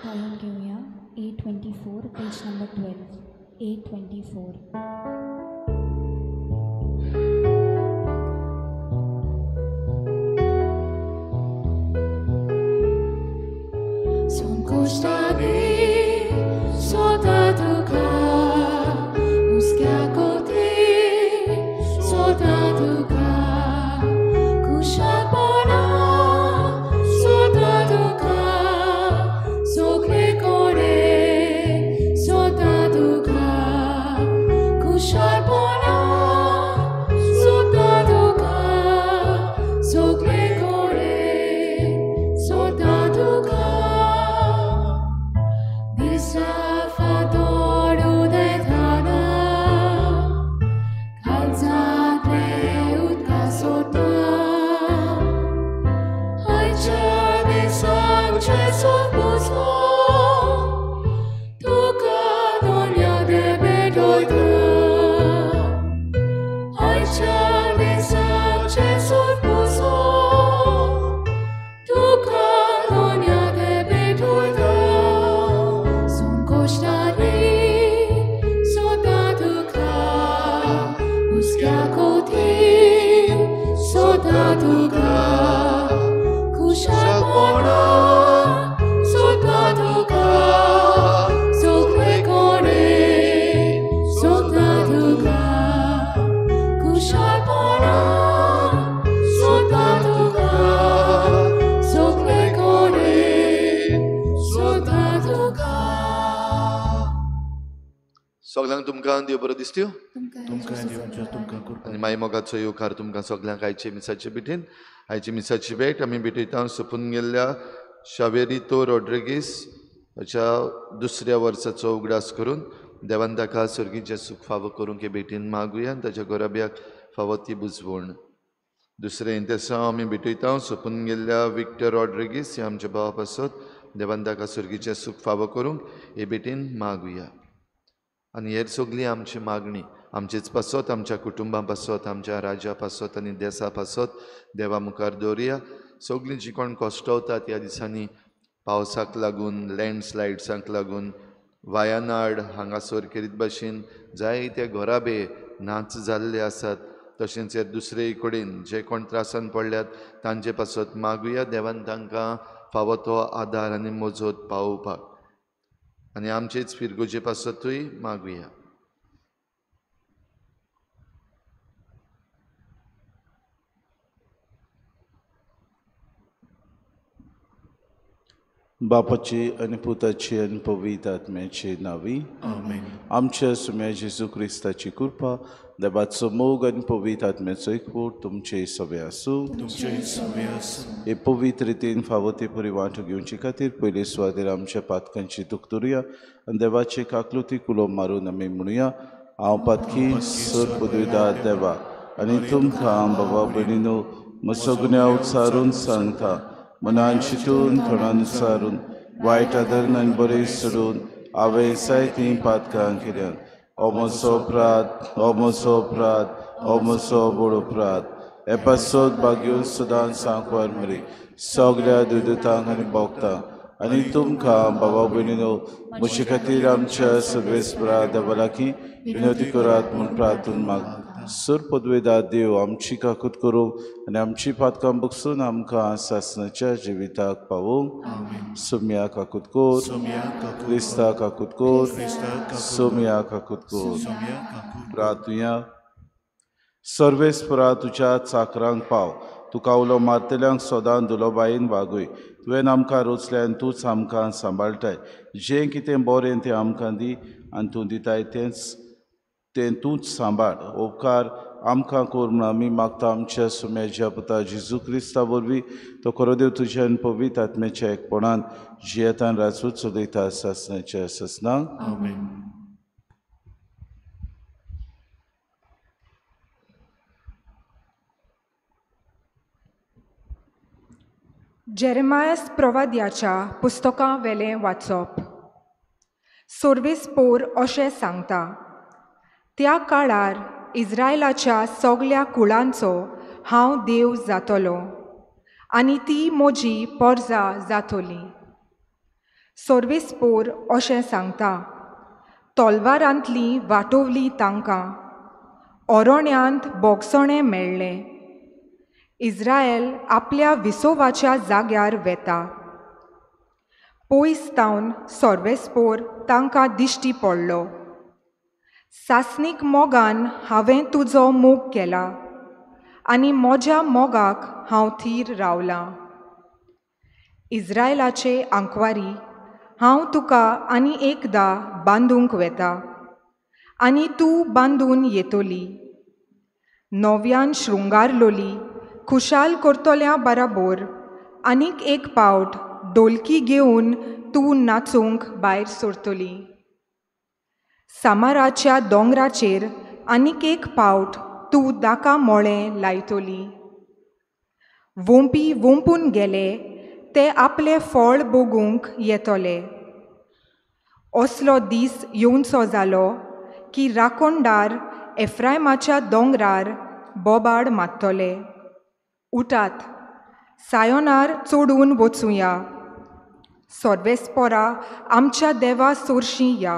गायन घेवया 824 पेज number 12 824. Son kostani sota tuka uska kote sota tuka kushapona sota tuka sokle kore sota tuka kushapona sota tuka sokle kore sota tuka. सगळ्यांक तुमकां देव बरो दिसत्यो आनी माई मोगाचो येवकार तुमकां सगळ्यांक आयचे मिसाचे भेटीन. आयची मिसाची भेट आमी भेटयता सोंपून गेल्ल्या शावेरितो रॉड्रिगीस हाच्या दुसऱ्या वर्साचो उगडास करून देवान ताका सर्गीचें सूख फावो करूंक हे भेटीन मागुया आनी ताच्या घराब्याक फावो ती बुजवण. दुसरें इंतेसांव आमी भेटयता सोंपून गेल्ल्या विक्टर रॉड्रिगीस ह्या आमच्या भावा पासत देवान ताका सर्गीचें सूख फावो करूंक हे भेटीन मागुया. आनी हेर सगळी आमची मागणी आमचेच पासत, आमच्या कुटुंबां पासत, आमच्या राज्या पासत आनी देसा पासत देवा मुखार दवरुया. सगळीं जी कोण कश्टवतात ह्या दिसांनी पावसाक लागून, लँडस्लायड्सांक लागून, वायनाड हांगासर केरीत भाशेन जायते घराबे नाच जाल्ले आसात, तशेंच हे दुसरे कडेन जे कोण त्रासान पडल्यात तांचे पासत मागुया देवान तांकां फावो तो आदार आनी मजत पावोवपाक. आनी आमचेच फिरगोजे पासतूय मागुया. बापाची आनी पुताची आनी पवित्र आत्म्याची नावी आमेन. आमच्या सुम्या जेजू क्रिस्ताची कृपा, देवाचो मोग आनी पवित्र आत्म्याचो एकवट तुमचे सगळे आसूं. हे पवित्र रितीन फावो ते परी वांटो घेवचे खातीर पयले सुवातेर आमच्या पातकांची दुख धरुया आनी देवाचे काकलुतीक उलो मारून आमी म्हणुया, हांव पातकी सर पदवीदार देवा आनी तुमकां बाबा भयणीनो म्हजो गुन्यांव उच्चारून सांगता, मनान चिंतून थोडान सारून वायट आदरान आनी बरें सोडून हांवें जायतीं पातकां केल्यात. हो म्हजो अपराध, हो म्हजो अपराध, हो म्हजो व्हड अपराध. हे पासत भाग्यो सदांच सांकवार मरी सगळ्या दुदुतांक आनी भोगतांक आनी तुमकां बाबा भयणीनो म्हजे खातीर आमच्या सर्वेस्परा देवा लागीं विनवती करात म्हूण प्रार्थना मागता. सर पदवेदार देव आमची काकूत करूंक आनी आमची पातकां बगसून आमकां सासणाच्या जिविताक पावोवंक. सोम्या काकूत कोर, क्रिस्ता काकूत कोर, सोम्या काकूत कोर. प्रार्थुया. सर्वेस्परा तुज्या चाकरांक पाव, तुका उलो मारतल्यांक सदां दुलोबायेन वागय. तुवें आमकां रोचलें आनी तूंच आमकां सांबाळटाय. जें कितें बरें तें आमकां दी आनी तूं दिताय तेंच तें तूंच सांबाळ. उपकार आमकां कोर म्हूण आमी मागता आमच्या सुम्याच्या पुता जेजू क्रिस्ता वरवीं, तो खरो देव तुज्या आनी पवित्र आत्म्याच्या एकपणान जियेतान राजूच चलयता सासणाच्या सासणाक. आमेन. जेरेमायस प्रवाद्याच्या पुस्तकां वेलें वाचप. सोर्वेस्पोर अशें सांगता, त्या काळार इज्रायलाच्या सगल्या कुळांचो हांव देव जातलो आनी ती म्हजी पोरजा जातली. सोर्वेस्पोर अशें सांगता, तलवारांतली वाटोवली तांकां, ओरोण्यांत बोगसणें मेळ्ळें. इज्रायल आपल्या विसोवाच्या जाग्यार वेता. पयस तावन सोर्वेस्पोर तांकां दिश्टी पडलो. सासणीक मोगान हांवें तुजो मोग केला आनी म्हज्या मोगाक हांव थीर रावलां. इज्रायलाचे आंकवारी, हांव तुका आनी एकदां बांदूंक वेता आनी तूं बांदून येतली. नव्यान शृंगारलोली खुशाल करतल्या बराबर आनीक एक पावट डोलकी घेवन तूं नाचूंक भायर सरतली. सामाराच्या दोंगराचेर आनीक एक पावट तूं दाका मोळें लायतली. वोंपी वोंपून गेले ते आपलें फळ भोगूंक येतले. असलो दीस येवचो जालो की राखणदार एफ्रायमाच्या दोंगरार बोबाड मारतले. उठात, सायोनार चडून वचुया, सोर्वेस्पोरा आमच्या देवा सोरशीं या.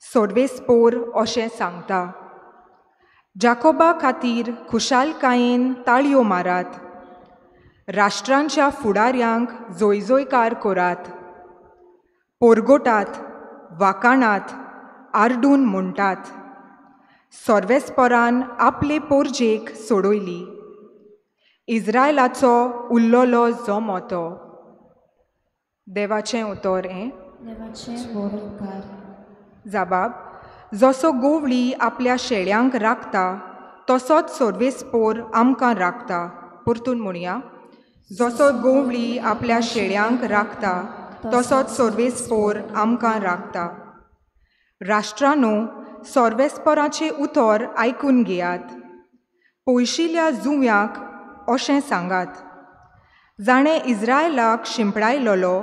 सोर्वेस्पोर अशें सांगता, जाकोबा खातीर खुशालकायेन ताळयो मारात, राष्ट्रांच्या फुडाऱ्यांक जोयजोयकार करात, पोरगोटात, वाकाणात, आरडून म्हणटात, सोर्वेस्पोरान आपले पोरजेक सोडयली, इज्रायलाचो उल्लोलो जमो तो. देवाचें उतर हें. देवाचें व्हड उपकार. जाबाब, जसो गोवळी आपल्या शेळ्यांक राखता तसोच सोर्वेस्पोर आमकां राखता. परतून म्हणया, जसो गोवळी आपल्या शेळ्यांक राखता तसोच सोर्वेस्पोर आमकां राखता. राष्ट्रांनो, सोर्वेस्पोराचें उतर आयकून घेयात. पयशिल्या जुंव्याक अशें सांगात, जाणें इज्रायलाक शिंपडायलोलो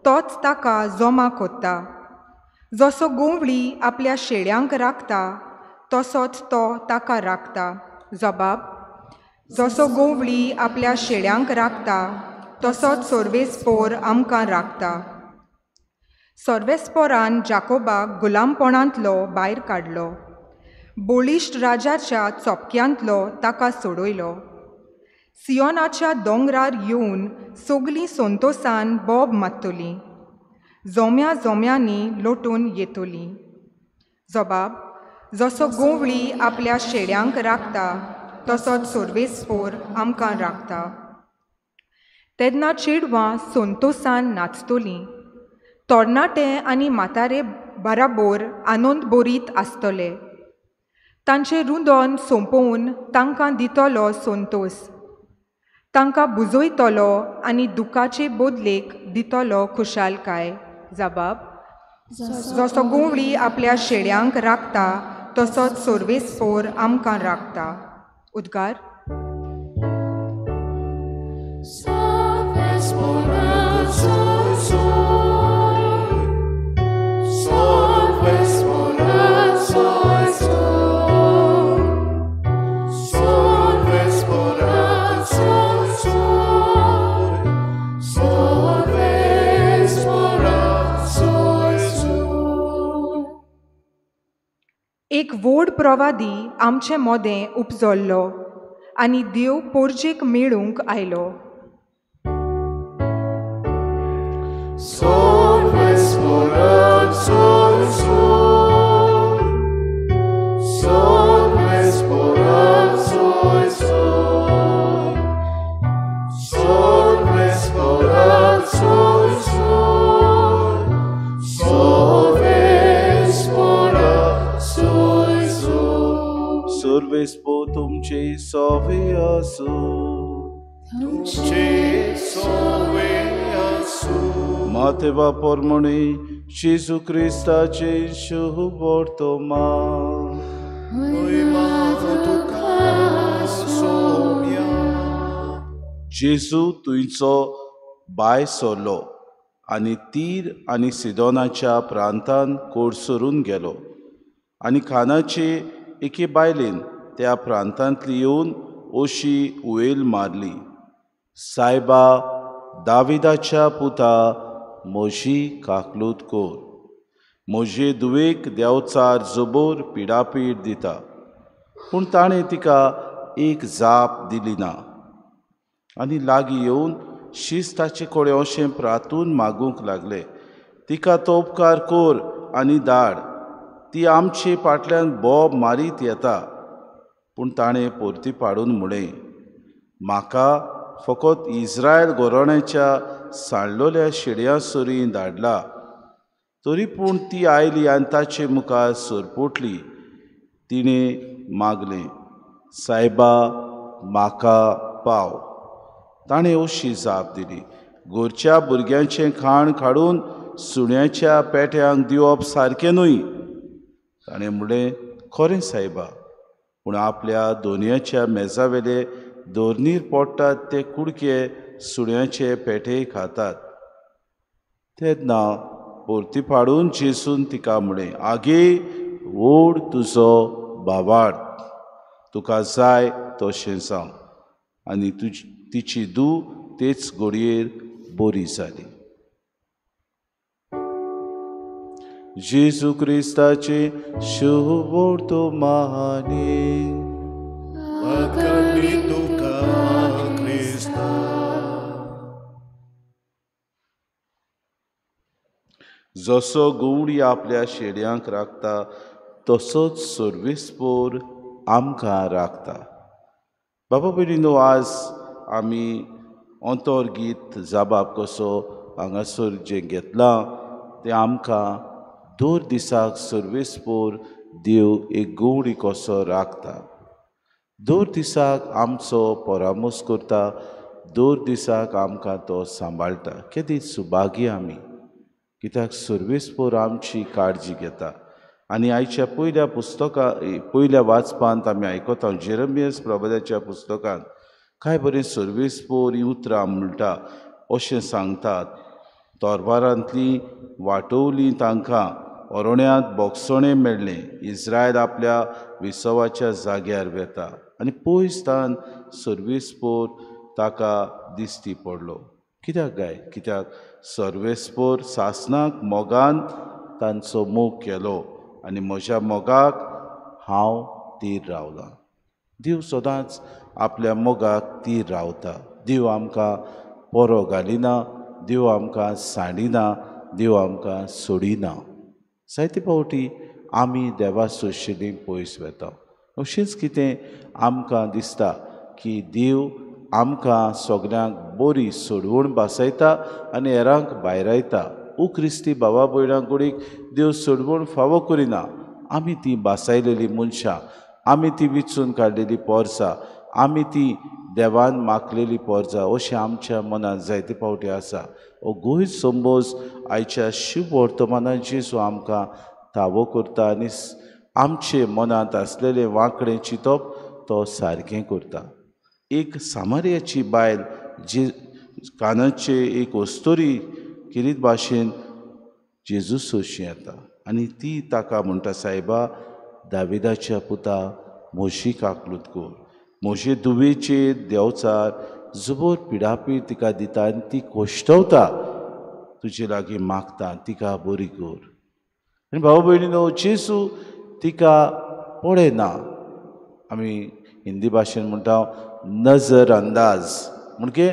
तोच ताका जमा कोत्ता. जसो गोवळी आपल्या शेळ्यांक राखता तसोच तो ताका राखता. जबाब, जसो गोवळी आपल्या शेळ्यांक राखता तसोच सोर्वेस्पोर आमकां राखता. सोर्वेस्पोरान जाकोबाक गुलामपणांतलो भायर काडलो, बळिश्ट राजाच्या चोपक्यांतलो ताका सोडयलो. सियोनाच्या दोंगरार येवन सगलीं संतोसान बोब मारतलीं, जोम्या जोम्यांनी लोटून येतलीं. जबाब, जसो गोवळी आपल्या शेळ्यांक राखता तसोच सोर्वेस्पोर आमकां राखता. तेन्ना चेडवां संतोसान नाचतलीं, तरणाटे आनी म्हातारे बराबर आनंद बरीत आसतले. तांचें रुंदोन सोंपोवन तांकां दितलो संतोस, तांकां बुजयतलो आनी दुखाचे बदलेक दितलो खुशालकाय. जबाब, जसो गोवळी आपल्या शेळ्यांक राखता तसोच सोर्वेस्पोर आमकां राखता. उद्गार. एक व्हड प्रवादी आमचे मोदें उपजल्लो आनी देव पोरजेक मेळूंक आयलो. सोर्वेस्पो तुमचे सोवे आसूं. तुमचे सोवे आसूं. मातेवा परमणे जेजू क्रिस्ताचे शुभ वर्तमान. जेजू तुंयचो भायर सरलो आनी तीर आनी सिदोनाच्या प्रांतान कोडसरून गेलो आनी खानाचे एके बायलेन त्या प्रांतांतली येवन अशी उयल मारली, सायबा दाविदाच्या पुता म्हजी काकलूत कोर. म्हजे दुवेक देंवचार जबोर पिडापीड दिता. पूण ताणें तिका एक जाप दिली ना. आनी लागीं येवन शीस ताचे कडेन अशें प्रातून मागूंक लागले, तिका तो उपकार कोर आनी धाड, ती आमचे फाटल्यान बोब मारीत येता. पूण ताणें परती पाडून म्हणलें, म्हाका फकत इस्रायल घराण्याच्या सांडलोल्या शेड्यां सरी धाडला. तरी पूण ती आयली आनी ताचे मुखार सरपटली. तिणें मागलें, सायबा म्हाका पाव. ताणें अशी जाप दिली, घरच्या भुरग्यांचें खाण काडून सुण्याच्या पेट्यांक दिवप सारकें न्हय. ताणें म्हणलें, खरें सायबा, पूण आपल्या दोनयाच्या मेजावेले दोरनीर पडटात ते कुडके सुण्याचे पेटे खातात. तेन्ना परती पाडून जेसून तिका म्हणलें, आगे ओड तुजो भावार्थ, तुका जाय तशें जावं. आनी तिची धूव तेच घडयेर बरी जाली. जेजू क्रिस्ताचे शुभवर्तमानी. जसो गवडी आपल्या शेड्यांक राखता तसोच सर्वेस्पोर आमकां राखता. बाबा भयणीनो, आज आमी अंतर्गीत जाबाब कसो हांगासर जें घेतलां तें आमकां दर दिसाक सर्वेस्पोर देव एक गवडी कसो राखता. दर दिसाक आमचो परामर्श करता, दर दिसाक आमकां तो सांबाळटा. केदी सुभागी आमी, कित्याक सर्वेस्पोर आमची काळजी घेता. आनी आयच्या पयल्या पुस्तका पयल्या वाचपांत आमी आयकता जेरमियस प्रबोधाच्या पुस्तकांत काय बरें सर्वेस्पोर ही उतरां म्हणटा अशें सांगतात. तोरवारांतली वाटोवली तांकां, अरण्यांत बोगसणें मेळ्ळें. इस्रायल आपल्या विसवाच्या जाग्यार वेता आनी पयस तान सर्वेस्पोर ताका दिश्टी पडलो. कित्याक गाय? कित्याक सर्वेस्पोर सासणाक मोगान तांचो मोग केलो आनी म्हज्या मोगाक हांव तीर रावलां. देव सदांच आपल्या मोगाक तीर रावता. देव आमकां पोरो घालिना, देव आमकां सांडिना, देव आमकां सोडिना. जायते फावटी आमी देवा सोशेली पयस वेता. अशेंच कितें आमकां दिसता की देव आमकां सगल्यांक बरी सोडवण भासयता आनी हेरांक भायरायता. ओ क्रिस्ती भावा भयणां कुडीक देव सोडवण फावो करिना. आमी ती भासायलेली मनशां, आमी ती विचून काडलेली पोरसां, आमी ती देवान माखलेली पोरसां अशें आमच्या मनांत जायते फावटी आसा. हो गोंय संबोज आयच्या शुभ वर्तमानान जेजू आमकां तावो करता आनी आमचे मनांत आसलेलें वांकडें चिंतप तो सारकें करता. एक सामारियाची बायल जी कानाचे एक अस्तोरी किरीत भाशेन जेजू सोशी येता आनी ती ताका म्हणटा, सायबा दाविदाच्या पुता म्हजी काकलूत कर. म्हजे दुवेचे देंवचार जबर पिडापीड तिका दिता आनी ती कोश्टवता, तुजे लागीं मागता, तिका बरी कर. आनी भाव भयणीनो, जेजू तिका पळयना. आमी हिंदी भाशेन म्हणटा नजर अंदाज, म्हणजे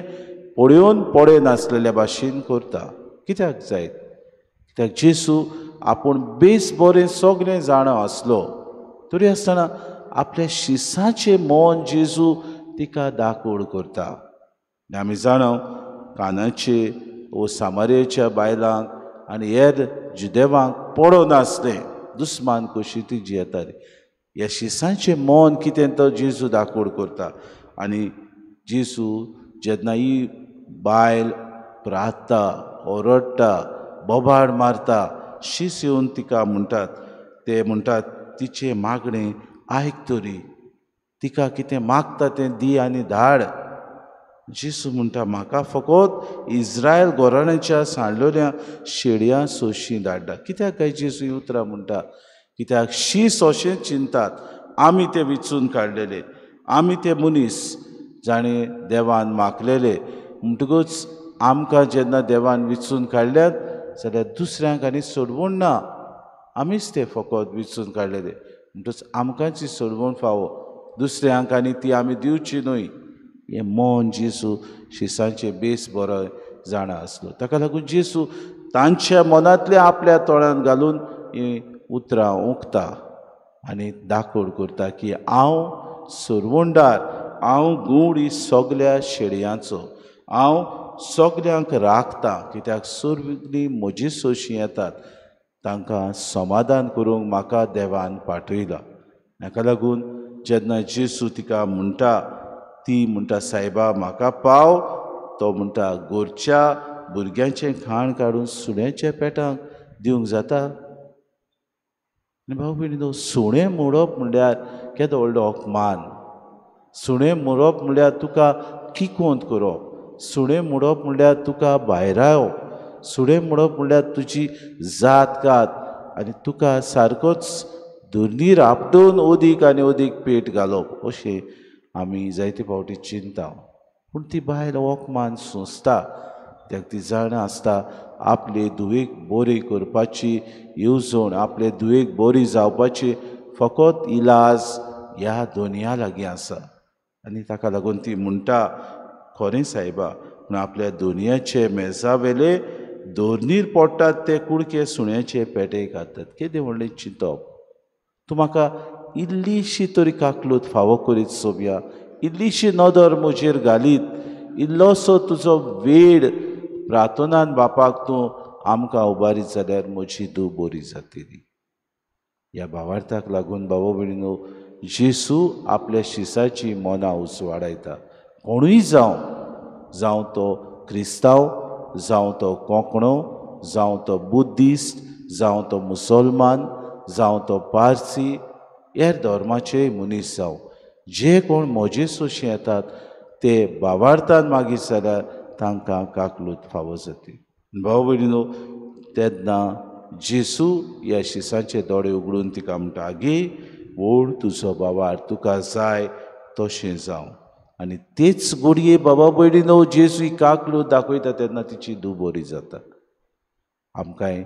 पळोवन पळयनासलेल्या भाशेन करता. कित्याक जायत? कित्याक जेजू आपूण बेस बरें सगळें जाणा आसलो तरी आसतना आपल्या शिसाचें मन जेजू तिका दाखोवड करता. आनी आमी जाणा कानाचे ओ सामारियाच्या बायलांक आनी हेर जुदेवांक पडनासलें, दुस्मान कशी ती जियेताली. ह्या शिसांचें मन कितें तो जेजू दाखोवड करता. आनी जेजू जेन्ना ही बायल प्रार्थता, ओरडटा, बोबाड मारता, शीस येवन तिका म्हणटात, ते म्हणटात तिचें मागणें आयक तरी, तिका कितें मागता तें दी आनी धाड. जेजू म्हणटा, म्हाका फकत इस्रायल घराण्याच्या सांडलेल्या शेडयां सोशी धाडटा. कित्याक काय जेजू ही उतरां म्हणटा? कित्याक शीस अशें चिंतात, आमी ते विचून काडलेले, आमी ते मनीस जाणें देवान मागलेले, म्हणटकूच आमकां जेन्ना देवान विचून काडल्यात जाल्यार दुसऱ्यांक आनी सोडवण ना, आमीच ते फकत विचून काडलेले, म्हणटच आमकांच ही सोडवण फावो, दुसऱ्यांक आनी ती आमी दिवची न्हय. हें मन जेजू शिसांचें बेस बरो जाणा आसलो. ताका लागून जेजू तांच्या मनांतलें आपल्या तोंडान घालून हीं उतरां ओंकता आनी दाखोड करता की हांव सरवणदार, हांव गुडी सगल्या शेडयांचो, हांव सगल्यांक राखता, कित्याक सगळीं म्हजी सोशीं येतात, तांकां समाधान करूंक म्हाका देवान पाठयला. हाका लागून जेन्ना जेजू तिका म्हणटा, ती म्हणटा सायबा म्हाका पाव, तो म्हणटा गोरच्या भुरग्यांचें खाण काडून सुण्याच्या पेटांक दिवंक जाता. आनी भाव भयणीनो, सुणें मोडप म्हणल्यार केदो व्हडलो अपमान. सुणें मोडप म्हणल्यार तुका किकोंत करप, सुणें मोडप म्हणल्यार तुका भायरावप, सुणें मोडप म्हणल्यार तुजी जात कात आनी तुका सारकोच धरणीर आपटून अदीक आनी अदीक पेट घालप, अशें आमी जायते फावटी चिंता. पूण ती बायल अपमान सोंसता, कित्याक ती जाणा आसता आपले धुवेक बरी करपाची येवजण, आपले धुवेक बरी जावपाची फकत इलाज ह्या दोनया लागीं आसा. आनी ताका लागून ती म्हणटा खरें सायबा, पूण आपल्या दोनयाचे मेजावेले धरणीर पडटात ते कुडके सुण्याचे पेटे घालतात. केदें व्हडलें चिंतप. तूं म्हाका इल्लीशी तरी काकलूत फावो करीत सोबया, इल्लीशी नदर म्हजेर घालीत, इल्लोसो तुजो वेळ प्रार्थनान बापाक तूं आमकां उबारीत जाल्यार म्हजी धूव बरी जातली. ह्या भावार्थाक लागून बाबा भयणीनो, जेजू आपल्या शिसाची मनां उजवाडायता. कोणूय जावं, जावं तो क्रिस्तांव, जावं तो कोंकणो, जावं तो बुद्धिस्ट, जावं तो मुसलमान, जावं तो पारसी, हेर धर्माचे मनीस जावं, जे कोण म्हजे सोशी येतात ते भावार्थान मागीर जाल्यार तांकां काकलूत फावो जाती. भाव भयणीनो, तेन्ना जेजू ह्या शिसांचे दोळे उगडून तिका म्हणटा, आगे व्हड तुजो भावार्थ, तुका जाय तशें जावं. आनी तेच घडये बाबा भयणीनो जेजू ही काकलूत दाखयता तेन्ना तिची धूव बरी जाता. आमकांय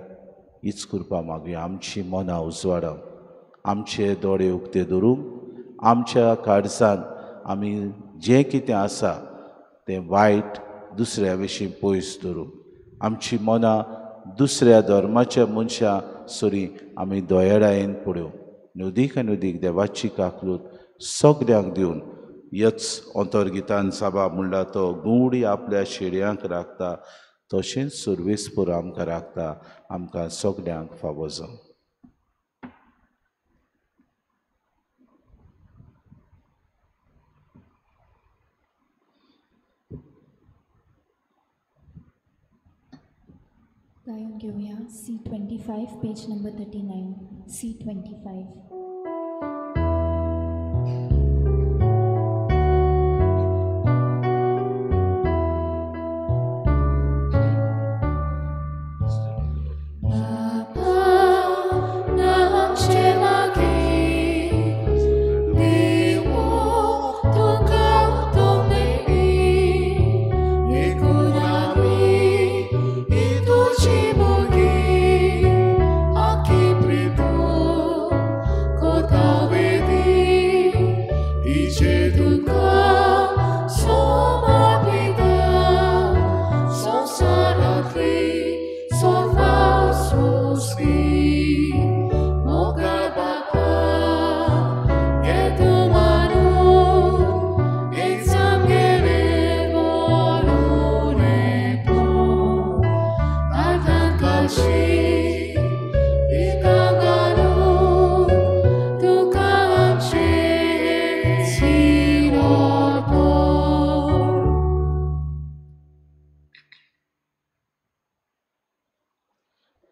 हीच कृपा मागुया, आमची मनां उजवाडावंक, आमचे दोळे उक्ते धरूंक, आमच्या काळजान आमी जें कितें आसा तें वायट दुसऱ्या विशीं पयस धरूंक, आमची मनां दुसऱ्या धर्माच्या मनशां सरी आमी दयाळायेन पळोवंक. अदीक आनी अदीक देवाची काकलूत सगल्यांक दिवन यच अंतर्गितान साबा म्हणला तो गुंवडी आपल्या शेडयांक राखता तशेंच सर्वेस्पर आमकां राखता. आमकां सगल्यांक फावो जावं. गायन घेवया C25 page number 39. C25.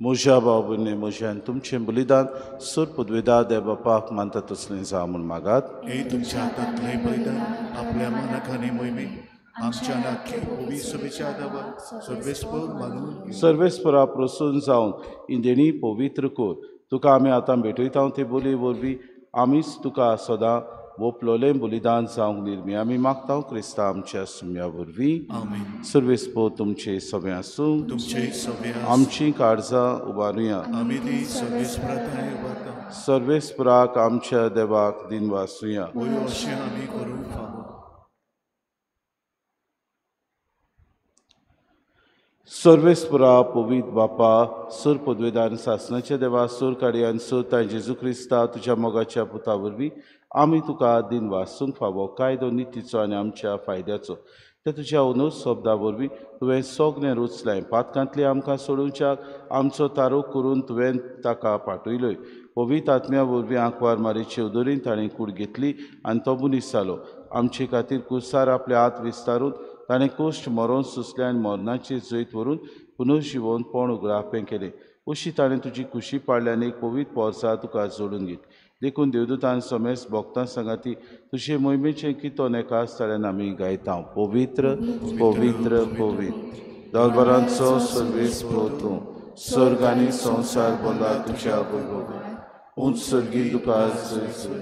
म्हज्या भाव-भयणी म्हज्यान तुमचें बलिदान सोर पदवेदा देव बापाक मानता तसलें जावं म्हूण मागात. हे तुमच्या हातांतलें बलिदान आपल्या मनाक आनी मोहिमेक आमच्या नाखे उबी सभेच्या देवाक सर्वेस्पर मानून सर्वेस्परा प्रसून जावन इंदेणी पवित्र कर. तुका आमी आतां भेटयता ते बोली वरवीं आमीच तुका सदां वोपलोलें बलिदान जावंक निर्मी आमी मागता क्रिस्ता आमच्या सुम्या वरवीं. सर्वेस्पो तुमचे सगळे आसूं. आमची काळजां उबारुया. सर्वेस्पराक आमच्या देवाक दिनवासुया. सर्वेस्परा पवित्र बापा, सुर पदवेदान सासनाच्या देवा, सूर काडयान सूर ताय जेजू क्रिस्ता तुज्या मोगाच्या पुता वरवीं आमी तुका दिनवासूंक फावो कायदो नितीचो आनी आमच्या फायद्याचो. ते तुज्या अनुज शब्दा वरवीं तुवें सगळें रुचलें. पातकांतलें आमकां सोडोवच्याक आमचो तारो करून तुवें ताका पाठयलोय. पवित्र आत्म्या वरवीं आंकवार मारीचे उदरीन ताणें कूड घेतली आनी तो मनीस जालो. आमचे खातीर कुसार आपले हात विस्तारून ताणें कोश्ट मरोन सुसलें आनी मरणाची जैत व्हरून पुनर्जिवोन पोण उगडापें केलें. अशी ताणें तुजी खुशी पाडली आनी एक पवित्र पोरसा तुका जोडून घेतली. देखून देवदूतान समेस भोगतां सांगाती तुजे मोहिमेचें कितोन एका स्थळान आमी गायता. पवित्र पवित्र पवित्र दरबारांचो सर्वेस्पर तूं, स्वर्ग आनी संवसार भरला तुज्या वैभवान. उंच सर्गी तुका जय जय.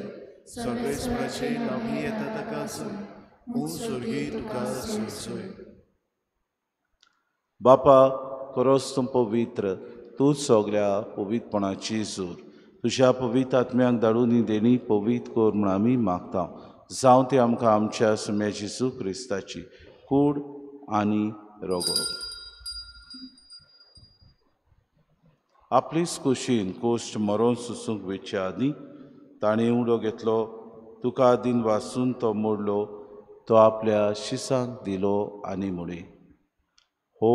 सर्वेस्पराचें नांव येता ताका जय. उंच सर्गी तुका जय जय. बापा खरोच तूं पवित्र, तूं सगळ्या पवित्रपणाची जोर. तुज्या पवित्र आत्म्याक धाडून ही देणी पवित्र कर म्हूण आमी मागता. जावं ती आमकां आमच्या सुम्या जेजू क्रिस्ताची कूड आनी रोगो. आपलीच कुशीन कोश्ट मरोन सुसूंक वेच्या आदीं ताणें उडो घेतलो, तुका दिन वासून तो मोडलो, तो आपल्या शिसांक दिलो आनी म्हळें, हो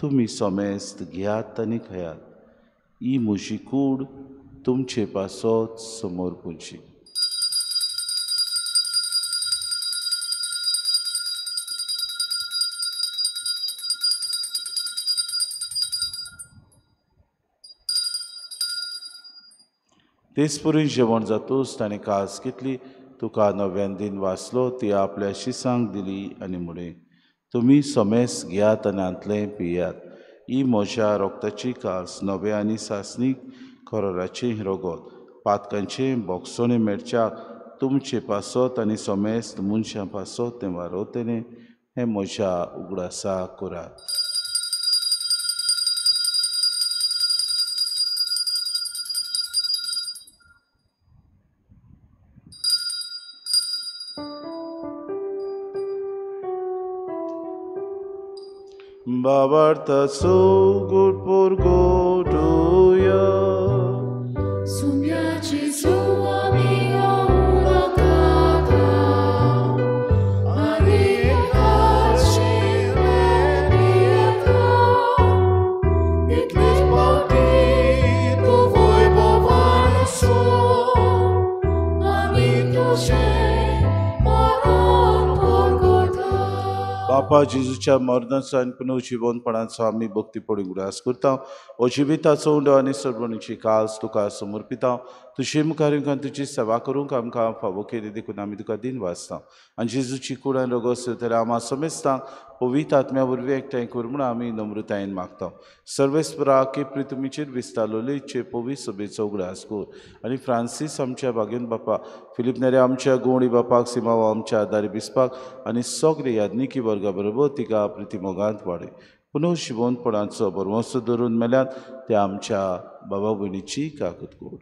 तुमी समेस्त घेयात आनी खायात, ही म्हजी कूड तुमचे पासत समर्पूची. तेचपरी जेवण जातूच ताणें कास घेतली, तुका नव्यान दिन वाचलो, ती आपल्या शिसांक दिली आनी म्हळें, तुमी समेस घेयात आनी हांतलें पियात, ही म्हज्या रोगताची कास नव्या आनी सासणीक खरोराचें रोगत. पातकांचें बोगसणें मेळच्याक तुमचे पासत आनी समेस्त मनशां पासत तें वारवतलें. हें म्हज्या उगडासा करात. Babarta so good purgotuya. Sumya Jesu amio unokata. Ani ekachi lepieta. Itlis poti tu voi bavanaso. Ani tuše moron purgota. बापा जेजूच्या मरणाचो आनी पुनर्जिवनपणाचो आमी भक्तीपणी उगडास करता. हो जिविताचो उंडो आनी सर्वणीची कास तुका समर्पिता. तुजे मुखार येवन तुजी सेवा करूंक आमकां फावो केली देखून आमी तुका दिन वाचता. आनी जेजूची कूड आनी रोगो सेवतल्या आमा समेस्तांक पवित्र आत्म्या वरवीं एकठांय कर म्हूण आमी नम्रतायेन मागता. सर्वेस्परा की प्रितुमीचेर विस्तारलेचे पवित्र सभेचो उगडास कर आनी फ्रांसीस आमच्या भाग्यन बापा, फिलीप नेरे आमच्या गोवणी बापाक, सिमाव आमच्या आदारी बिस्पाक आनी सगळे याज्ञिकी वर्गा बरोबर तिका प्रितिमोगांत वाडय. पुनर्जिवनपणाचो भरवंसो धरून मेल्यात त्या आमच्या बाबा भयणीची काकूत कर.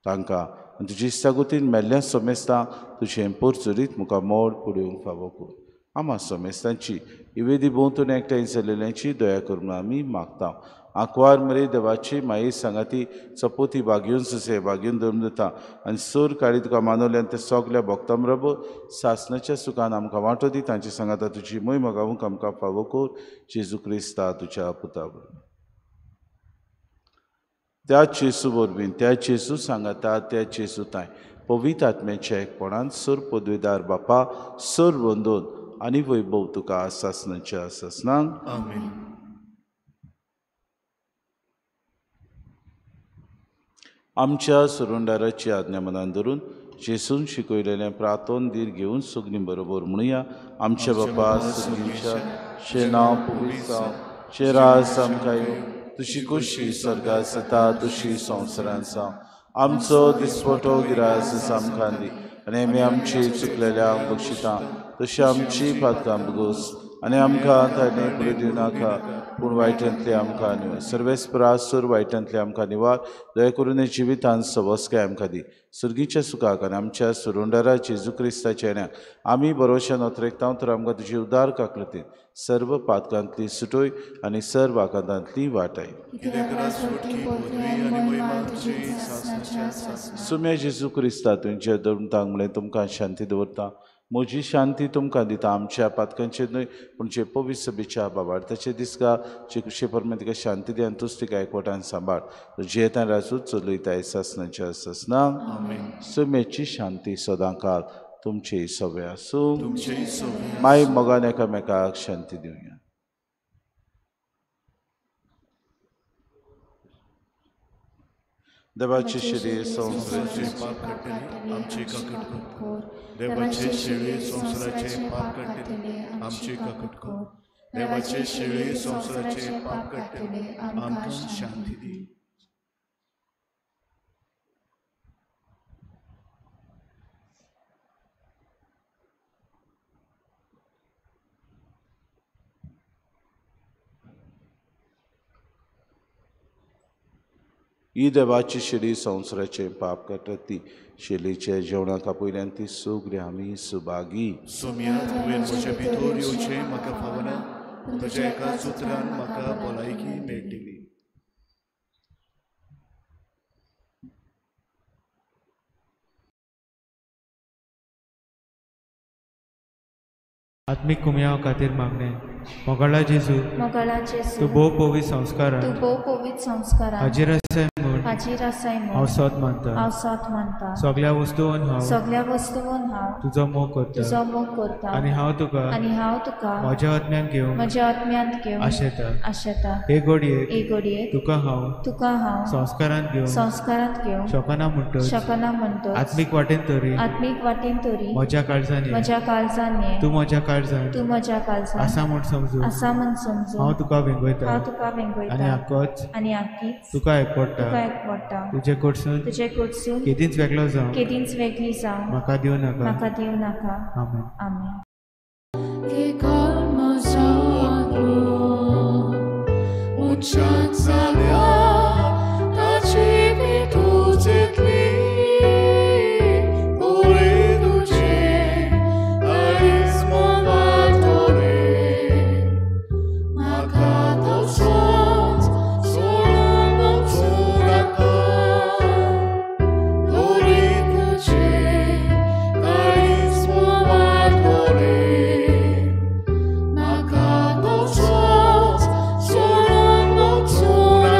तांकां आनी तुजी इश्टागतीन मेल्ल्या समेस्तांक तुजें पोरचुरीत मुखार मोड पडोवंक फावो कर. आमा समेस्तांची इवेदी भोंवतणी एकठांय जाल्ल्यांची दया करून आमी मागता. आंकवार मरे देवाची माये सांगाती चपोती बागेवन सुसे बागेवन धरून दिता आनी सोर काळी तुका मानवल्यान ते सगल्या भक्तां बरोबर सासणाच्या सुखान आमकां वांटो दी. तांचे सांगाता तुजी मोहीम गावूंक आमकां फावो कर. जेजू क्रिस्ता तुज्या पुता वरवीं. त्या जेजू वरवीं, त्या जेजू सांगाता, त्या जेजू तांय पवित्र आत्म्याच्या एकपणान सर पदवेदार बापा सर वंदोन आनी वैभव तुका सासणाच्या सासणांक. आमेन. आमच्या सुरुंडाराची आज्ञा मनान धरून जेसून शिकयलेलें प्रार्थन धीर घेवन सगळीं बरोबर म्हणुया. आमच्या बापा सर्गीच्या, तुजें नांव पवित्र जावं, तुजें राज आमकां येवं, तुजी खोशी स्वर्गांत जाता तशी संवसारांत जावं. आमचो दिसपटो गिरास आमकां दी आनी आमी आमची चुकलेल्या बक्षिता तशी आमची पातकां बगोस आनी आमकां ताणें पुरो दिवं नाका पूण वायटांतले आमकां निवार. सर्वेस्परासूर वायटांतले आमकां निवार. दया करून जिवितांत सवस्काय आमकां दी. सुर्गीच्या सुखाक आनी आमच्या सुरुंडरा जेजू क्रिस्ताच्या येण्याक आमी बरोवश्यान अत्रेकता तर आमकां तुजी उदार काकलती सर्व पातकांतली सुटोय आनी सर्व आकांतांतली वाटाय. सुम्या जेजू क्रिस्ता तुमच्या दवरतांक म्हणलें तुमकां शांती दवरता, म्हजी शांती तुमकां दिता. आमच्या पातकांचेर न्हय पूण जे पवित्र सभेच्या बाबार्थाचे दिसका जे कुशे परमे तिका शांती दी आनी तूच तिका एकवटान सांबाळ. जियेतान राजू चलयताय सासनाच्या सासना. सुम्याची शांती सदांकाळ तुमचे सगळे आसूं. माय मोगान एकामेकाक शांती दिवया. देवाचे शिरे संवसाराचे पाप काडटले आमची काकट कर. देवाचे शिळे संवसाराचे पाप काडटले आमची काकट कर. देवाचे शिळे संवसाराचे पाप काडटले आमकां शांती दी. ही देवाची शिडी संवसाराचे पाप काडटा ती शेलीच्या जेवणाक आपयल्यान ती सगळी आमी सुभागी. सोम्या तुवें म्हजे भितर येवचें म्हाका फावना, तुज्या एका सुत्रान म्हाका भलायकी मेळटली. आत्मीक कुमयाव खातीर मागणें. मोगाळा जेजू, तूं भोव पवित्र संस्कारान हाजीर आसाय म्हूण हांव सत मानता. सगळ्या वस्तून हांव तुजो मोग करता आनी हांव तुका म्हज्या आत्म्यान घेवंक आशेता. हे घडयेक तुका हांव संस्कारांत घेवंक शकना म्हणटच आत्मीक वाटेन तरी म्हज्या काळजान ये, तूं म्हज्या काळजान आसा म्हूण समजून हांव तुका वेंगयता आनी आक्कीच तुका एकवटा. तुजे कडसून केदींच वेगळो जावं म्हाका दिवं नाका. आमेन. आमेन. Sono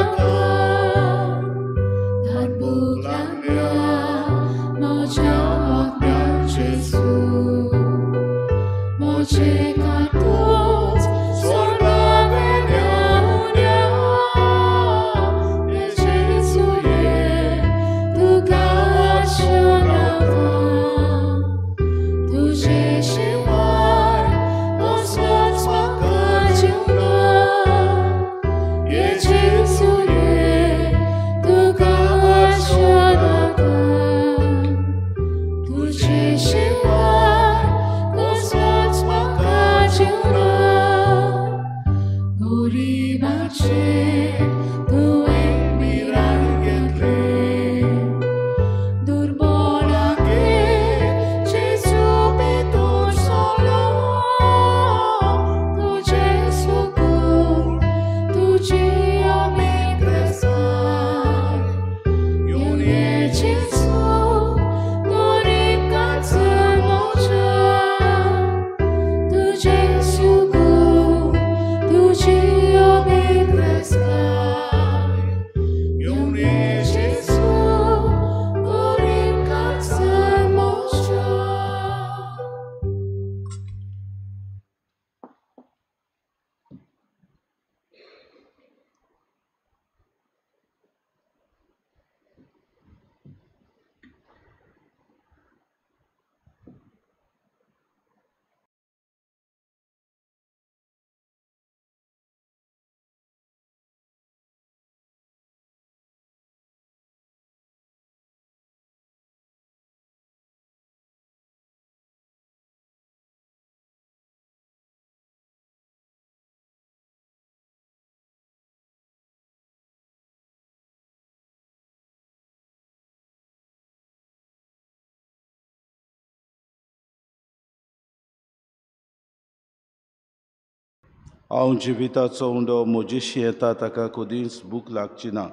हांव जिविताचो उंडो म्हजेशी येता ताका कदींच भूक लागची ना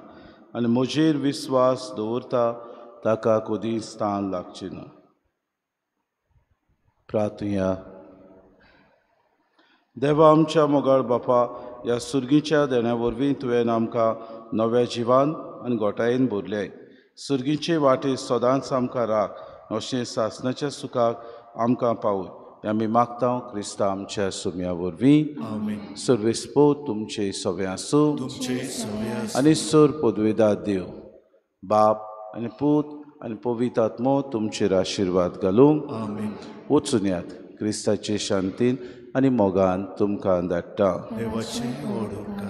आनी म्हजेर विस्वास दवरता ताका कदींच तान लागची ना. प्रार्थुया. देवा आमच्या मोगाळ बापा, ह्या सुर्गीच्या देण्या वरवीं तुवें आमकां नव्या जिवान आनी गोटायेन भरले. सुर्गीचे वाटे सदांच आमकां राख, अशें सासणाच्या सुखाक आमकां पावय आमी मागता क्रिस्ता आमच्या सुम्या वरवीं. सर्वेस्पो तुमचे सवे आसूं आनी सर पदवेदार देव बाप आनी पूत आनी पवित्र आत्मो तुमचेर आशिर्वाद घालूंक. वचून यात क्रिस्ताचे शांतीन आनी मोगान तुमकां धाडटा.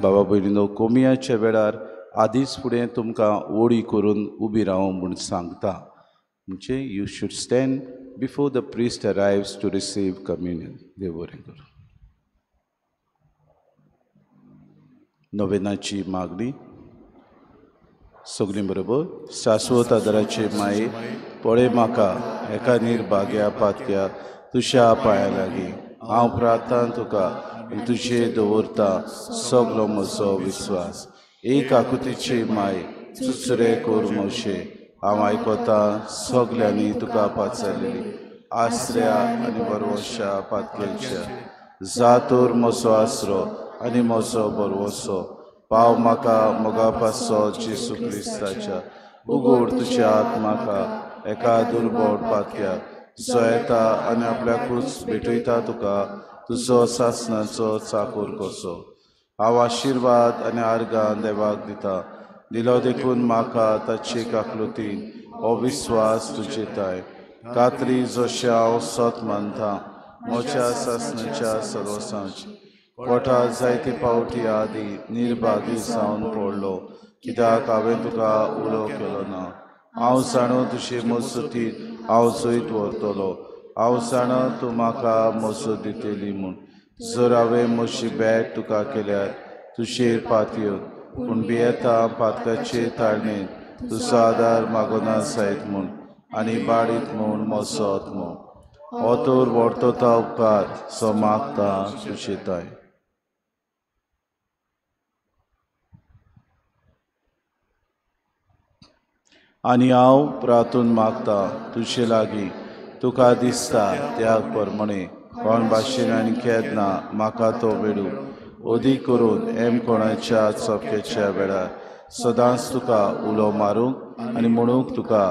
बाबा भयणीनो, कोमियाच्या वेळार आदींच फुडें तुमकां ओडी करून उबी रावूं म्हूण सांगता. म्हणजे you should stand before the priest arrives to receive communion. देव बरें करूं. नोवेनाची मागणी. सगळीं बरोबर. शाश्वत आदाराचे माये, पळय म्हाका एका निर्भाग्या पातक्या तुज्या पांया लागीं हांव प्रार्थना तुका आनी तुजेर दवरता सगलो म्हजो विस्वास. एक आकृतीची माय चुचरे कोर म्हजे हांव आयकता सगल्यांनी तुका पाचारलेली आसऱ्या आनी बरवश्या पातक्याच्या जातोर म्हजो आसरो आनी म्हजो बरवसो पाव म्हाका मोगा पासो जेसू क्रिस्ताच्या. उगोड तुज्या आत्माका एका दुर्बोड पातक्या जो येता आनी आपल्याकूच भेटयता तुका तुजो सासणाचो चाकूर कसो. हांव आशिर्वाद आनी आर्गां देवाक दिता दिलो देखून म्हाका ताचे काकलुतीन हो विस्वास तुजे ताय कात्री जशें हांव सत मानता म्हज्या सासणाच्या सर्वसांची कोठा जायते पावटी आदी निर्भागी जावन पडलो कित्याक हांवें तुका उलो केलो ना. हांव जाणो तुजे मजतीन हांव जैत व्हरतलो. हांव जाणा तूं म्हाका मजत दितली म्हूण. जर हांवें म्हजी बॅट तुका केल्यार तुजेर पातयेवन पूण भियेता पातकाचे ताळणेन तुजो आदार मागोना जायत म्हूण आनी बाडीत म्हूण म्हजो आत्मो हो तर व्हरतोता उपकार सो मागता तुजे ताय. आनी हांव प्रार्थून मागता तुजे लागीं तुका दिसता त्या प्रमाणे कोण भाशेन आनी केन्ना म्हाका तो मेळूं अदीक करून एम कोणाच्या चपक्याच्या वेळार सदांच तुका उलो मारूंक आनी म्हणूंक तुका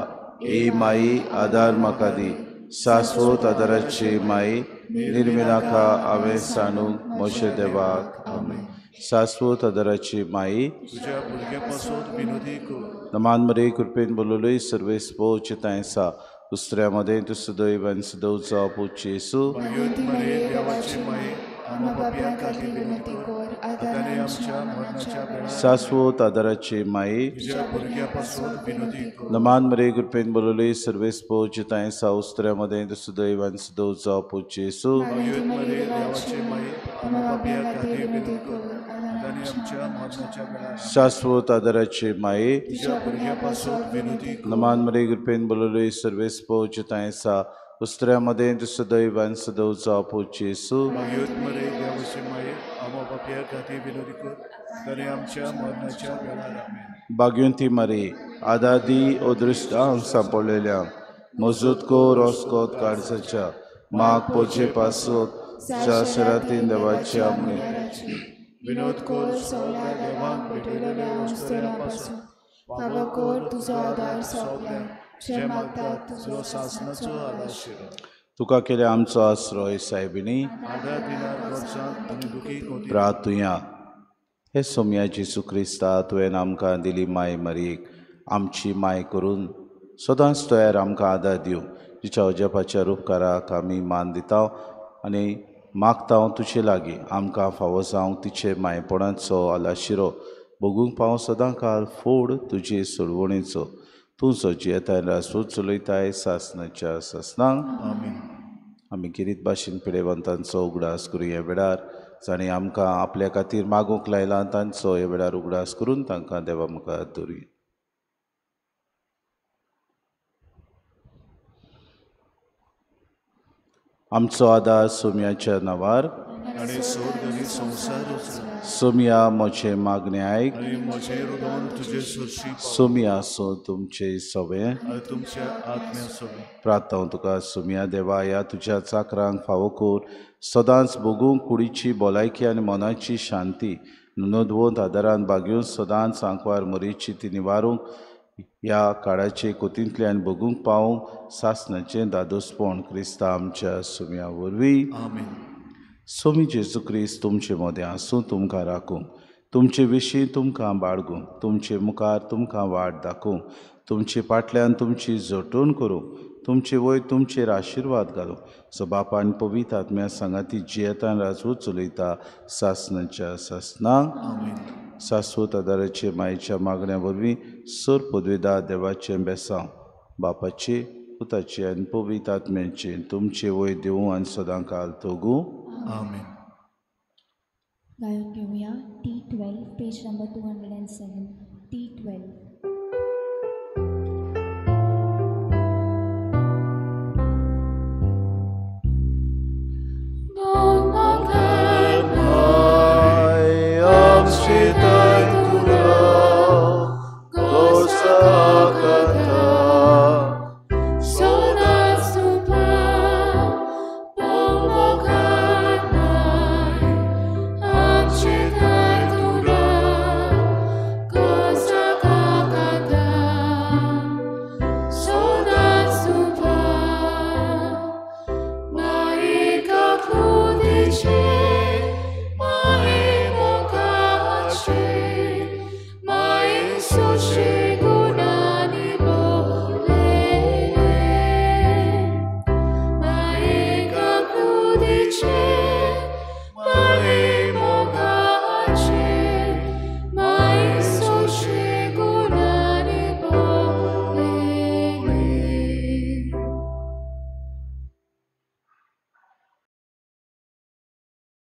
ए माई आदार म्हाका दी. शाश्वत आदाराची माई निर्मिनाका हांवें सांडूंक म्हजे देवाक. आमेन. शाश्वत आदाराची माई तुज्या भुरग्या पासून विनोदी कर. नमान मरे कृपेन बोललोय सर्वेस्पो चितायसा दुसऱ्या मध्ये तूं सदैव आनी सदैव जावप जेसू. शाश्वत आदाराची माई नमान मरे कृपेन बोललोय सर्वेस्पो चितायसा दुसऱ्या मध्ये तूं सदैव आनी सदैव जावप जेसू. शाश्वत आदाराची माये नमान मरे कृपेन बोललोय सर्वेस्पो चितायसा दुसऱ्या मध्ये तूं सदैव आनी सदैव जावप जेसू. बाग्युंती मारी आदादी अदृश्टांक सांपडलेल्या मजूत को रोस्कोत काळजाच्या माग पोजे पासत ज्या शरातीन देवाची आमणी विनोद कोर सगळ्या देवाक भेटयलेल्या वस्तुरापासून बाबा कोर तुजो आदार सगळ्यांक जे मागतात तुजो सासणाचो आदार. तुका केल्या आमचो आश्रय सायबिणी. प्रार्थुया. हे सोम्या जेसू क्रिस्ता तुवें आमकां दिली माय मरयेक आमची माय करून सदांच तयार आमकां आदार दिवं तिच्या अजापाच्या उपकाराक आमी मान दिता आनी मागता तुजे लागीं आमकां फावो जावंक तिचे मायपणाचो आलाशिरो भोगूंक पावो सदां काल फोड तुजे सोडवणेचो. तूं जो जियेताय राजवट चलयताय सासणाच्या सासणांक. आमी गिरीत भाशेन पिडेवंतांचो उगडास करून ह्या वेळार जांणी आमकां आपल्या खातीर मागूंक लायला तांचो ह्या वेळार उगडास करून तांकां देवा मुखार दवरुया. आमचो आदार सोम्याच्या नांवार आनी स्वर्ग आनी संवसार उचला. सोमया म्हजें मागणें आयक आनी म्हजें हृदय तुजे सरशी. सोमया आसूं तुमचे सवे आनी तुमच्या आत्म्या सवे. प्रार्थना तुका सोमया देवा ह्या तुज्या चाकरांक फावो कर सदांच भोगूंक कुडीची भलायकी आनी मनाची शांती नोंदवंत आदारान बागेवन सदांच आंकवार मरीची ती निवारूंक ह्या काळाचे कोतींतल्यान भोगूंक पावूंक सासणाचें दादोसपण क्रिस्ता आमच्या सोम्या वरवीं. आमेन. सोमी जेजू क्रिस्त तुमचे मदें आसूं, तुमकां राखूंक, तुमचे विशीं तुमकां बाळगूंक, तुमचे मुखार तुमकां वाट दाखोवंक, तुमचे फाटल्यान तुमची जटवण करूंक, तुमचे वयर तुमचेर आशिर्वाद घालूंक. सो बापान पवित्र आत्म्या सांगाती जियेतान राजवट चलयता सासणाच्या सासणाक. सास्वत आदाराचे मायेच्या मागण्या वरवीं सर पदवेदार देवाचें बेसांव बापाचे पुताचे आनी पवित्र आत्म्याचे तुमचे वयर देवूं आनी सदां काल तोगूं. आमेन. गायन घेवया T12 page number 207. T12. My